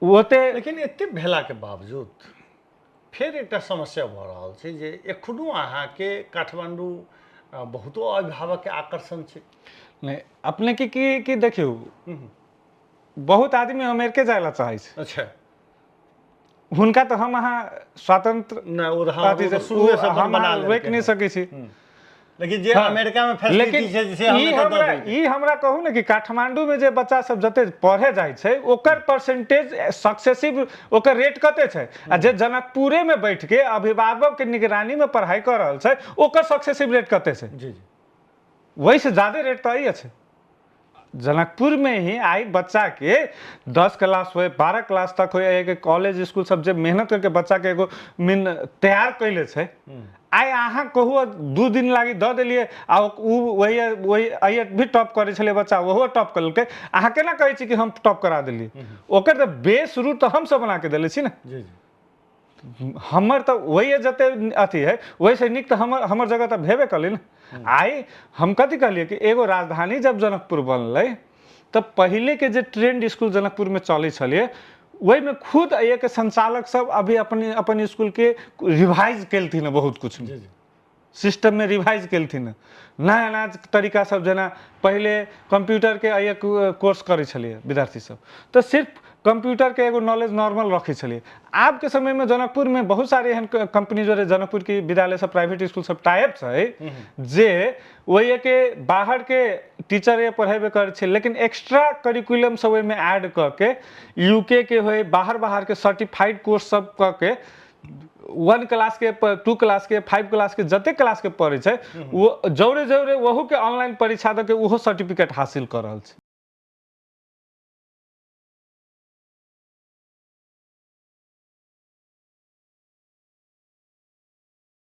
ओते। लेकिन एते भेलाके बावजूद फेर एकटा समस्या भऽ रहल छै जे एखनो अहाँके काठमाण्डू बहुतो अभिभावकके आकर्षण छै। नहि, अपने के की की देखियौ, बहुत आदमी अमेरिके जाय ला चाहै छै। हुनका तऽ हम अहाँ स्वतंत्र नहि, ओ तऽ हँ, अथी ओ तऽ से- शुरुए से ओ अपन हम बना अहाँ लेलकै रोकि नहि हँ। सकै छी। लेकिन जे हँ। अमेरिका में फैसिलिटी लेकिन छै से हम ई एतऽ दऽ हमरा देलकै। ई हमरा कहू ने कि काठमांडू में जे बच्चा सब जते पढ़े जाइ छै ओकर परसेंटेज सक्सेसिव ओकर रेट कते छै, आ जे जनकपुरे में बैठ के अभिभावक के निगरानी में पढ़ाई कर रहल छै ओकर सक्सेसिव रेट कते छै? जी जी वही से ज्यादा रेट तऽ अइ छै। जनकपुर में ही आई बच्चा के 10 क्लास होए, 12 क्लास तक होए, एक कॉलेज स्कूल सब जे मेहनत करके बच्चा के एगो मीन तैयार कैले छै। आइ अहाँ कहू 2 दिन लागी दऽ देलियै आ ओ वही वही आइ भी टॉप करै छलै बच्चा, ओहो टॉप केलकै। अहाँ केना कहै छी कि हम टॉप करा देलियै? ओकर तऽ बेस रूट तऽ हमसब बना के देले छी ने। जी जी हमर तऽ वही जते अथी है वहीसँ नीक तऽ हमर हमर जगह तऽ भेबे कलै ने। आइ हम कथी कहलियै कि एगो राजधानी जब जनकपुर बनलै तऽ पहिलेके जे ट्रेंड स्कूल जनकपुरमे चलै छलियै ओहिमे खुद एहिके संचालक सब अभी अपन अपन स्कूलके रिवाइज केलथिन हँ, बहुत कुछ जी जी सिस्टममे रिवाइज केलथिन हँ, नया नया तरीका सब। जेना पहिले कंप्यूटरके एहि कोर्स करै छलियै विद्यार्थी सब तऽ सिर्फ कंप्यूटरके एगो नॉलेज नॉर्मल रखै छलियै। आबके समयमे जनकपुरमे बहुत सारे एहन कंपनी जो जनकपुरके विद्यालय सब प्राइवेट स्कूल सब टाइप छै जे ओहिके बाहरके टीचर ये पढ़ेबे करै छै, लेकिन एक्स्ट्रा करिकुलम सब ओहिमे ऐड कऽ के यूके के होइ बाहर बाहरके सर्टिफाइड कोर्स सब कऽ के 1 क्लास के 2 क्लास के 5 क्लास के जते क्लास के पढ़ै छै वो जौरे जौरे ओहू के ऑनलाइन परीक्षा दऽ के ओहो सर्टिफिकेट हासिल कऽ रहल छै।